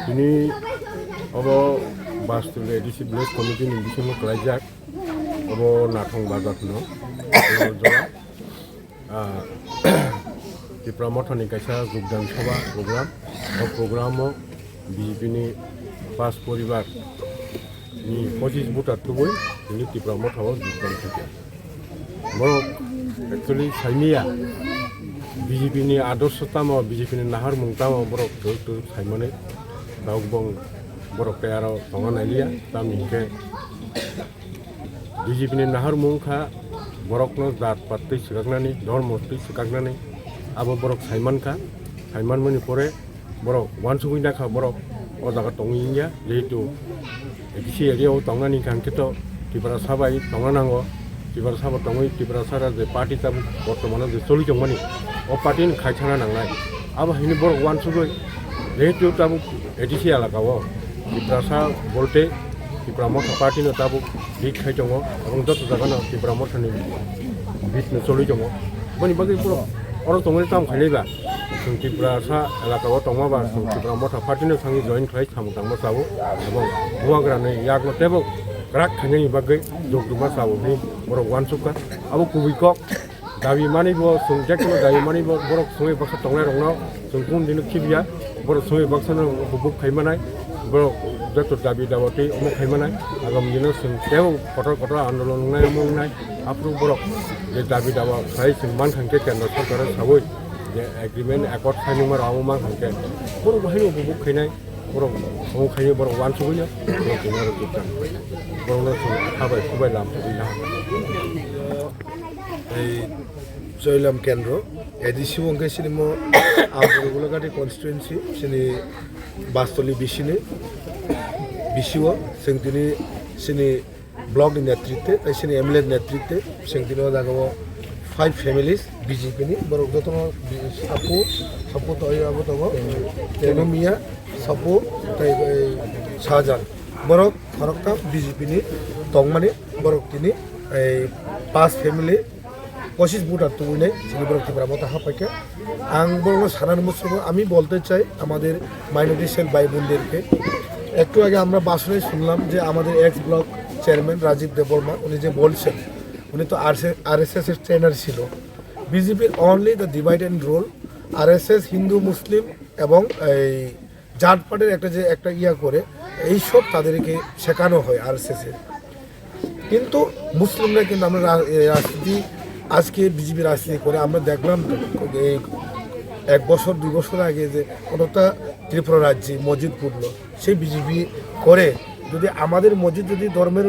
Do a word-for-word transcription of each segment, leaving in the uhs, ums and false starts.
Tini obo Bastuli A D C Village Committee ni bisingo klaijak, obo Nathong Bazar no, obo jora, ah, Tipra Motha ni kaisa jogdan sabha program, o program o B J P ni pas poribar ni pochis voter tubui tini Tipra Motha o jogdan khaikha. Borok actually saimaya B J P ni adorsho tamo, B J P ni naharmung tamo borok thwk thwk saimani tabuk bong borok tei aro tongna nailiya, tamni hinkhe B J P ni naharmung kha borokno jat pat twi swkaknani, dhormo twi swkaknani, abo borok saimankha, saimanmani pore borok uansugwi nakha borok o jaga tongwi wngya, jehetu A D C area o tongnani hwnkha hwnkhe to Tiprasa bai tongna nango, Tiprasa bo tongwi Tiprasa je party tabuk bortomano je choli tongmani o party ni khaisana nangnai. Abo haino borok uansugwi jehetu tabuk A D C elaka o Tiprasa bolte Tipra Motha party no tabuk lead khai tongo, ebong joto jaga no Tipra Motha ni lead no choli tongo. Boni bagwi borok oro tongmani tamo khainai ba, chwng Tiprasa elaka o tongma ba chwng Tipra Motha party no thangwi join khlai samung tangma chao, ebong bubagra ni yak no teibo kwrak khainani bagwi jok duma chao hinwi borok uansukha. Abo kubui kok. Dabi manwi bo chwng je kono dabi manwi bo borok songwi baksa tongnai rokno chwng kung dino khibiya, borok songwi baksa no hubuk khai manai, borok joto dabi dawa tei omo khai manai, agam dino chwng teibo kotor kotor andolon wngnai omo wngnai, aphuru borok je dabi dawa khai chwng mankha hwnkhe kendra sorkar sawi je agreement accord signing ma rok omo mankha hwnkhe borok bo haino hubuk khainai, borok omo khainai borok uansugwi no borok chwng aro juktan borokno chwng khabai khubai lam tubui naha. Ei Choilam Kendro, A D C bo hwnkhe sini mo Amgulagati constituency, sini Bastoli B C ni, B C o, chwng tini sini block ni netritwe, tei sini M L A ni netritwe, chwng tini o jaga o five families B J P ni, borok jotono sapu, sapu to abo tongo, Teno Miya, sapu, tei, ei, Sajan. Borok khoroktham B J P ni tongmani, borok tini, ei, pas family, পঁচিশ ভোটার তুলে নেই, সেগুলো ত্রিপুরা মতো হাঁপাইকে। আং বলবো সাধারণ মুসলিম, আমি বলতে চাই আমাদের মাইনরিটি সেল ভাই বোনদেরকে। একটু আগে আমরা ভাষণে শুনলাম যে আমাদের এক্স ব্লক চেয়ারম্যান রাজীব দেববর্মা উনি যে বলছেন, উনি তো আরএসএস এর ট্রেনার ছিল। বিজেপির only the divide and rule, RSS Hindu Muslim এবং এই জাতপাটের একটা যে একটা ইয়া করে, এইসব তাদেরকে শেখানো হয় আরএসএস এর। কিন্তু মুসলিমরা কিন্তু আমরা রা-, এ, রাজনীতি, আজকে বিজেপি রাজনীতি করে আমরা দেখলাম তো, এই এক বছর দুই বছর আগে যে কতটা ত্রিপুরা রাজ্যে মসজিদ পুড়লো, সেই বিজেপি করে যদি আমাদের মসজিদ যদি ধর্মের,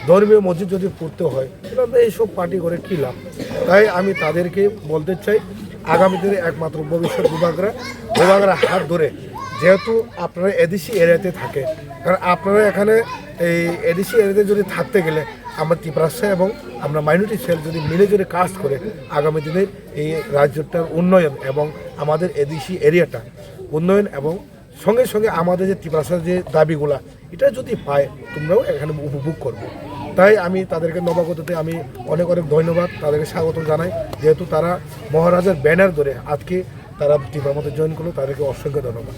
ধর্মীয় মসজিদ যদি পুড়তে হয়, তাহলে আমরা এইসব পার্টি করে কী লাভ? তাই আমি তাদেরকে বলতে চাই, আগামী দিনে একমাত্র ভবিষ্যৎ বুবাগরা, বুবাগরা হাত ধরে, যেহেতু আপনারা এডিসি এরিয়াতে থাকে, কারণ আপনারা এখানে এই এডিসি এরিয়াতে যদি থাকতে গেলে আমরা তিপ্রাসা এবং আমরা মাইনরিটি সেল যদি মিলে যদি কাজ করে, আগামী দিনে এই রাজ্যটার উন্নয়ন এবং আমাদের এডিসি এরিয়াটা উন্নয়ন এবং সঙ্গে সঙ্গে আমাদের যে তিপ্রাসার যে দাবিগুলা, এটা যদি পায়, তোমরাও এখানে উপভোগ করবে। তাই আমি তাদেরকে নবাগততে আমি অনেক অনেক ধন্যবাদ, তাদেরকে স্বাগত জানাই, যেহেতু তারা মহারাজার ব্যানার ধরে আজকে তারা ত্রিপুরা মতো জয়েন করলো, তাদেরকে অসংখ্য ধন্যবাদ।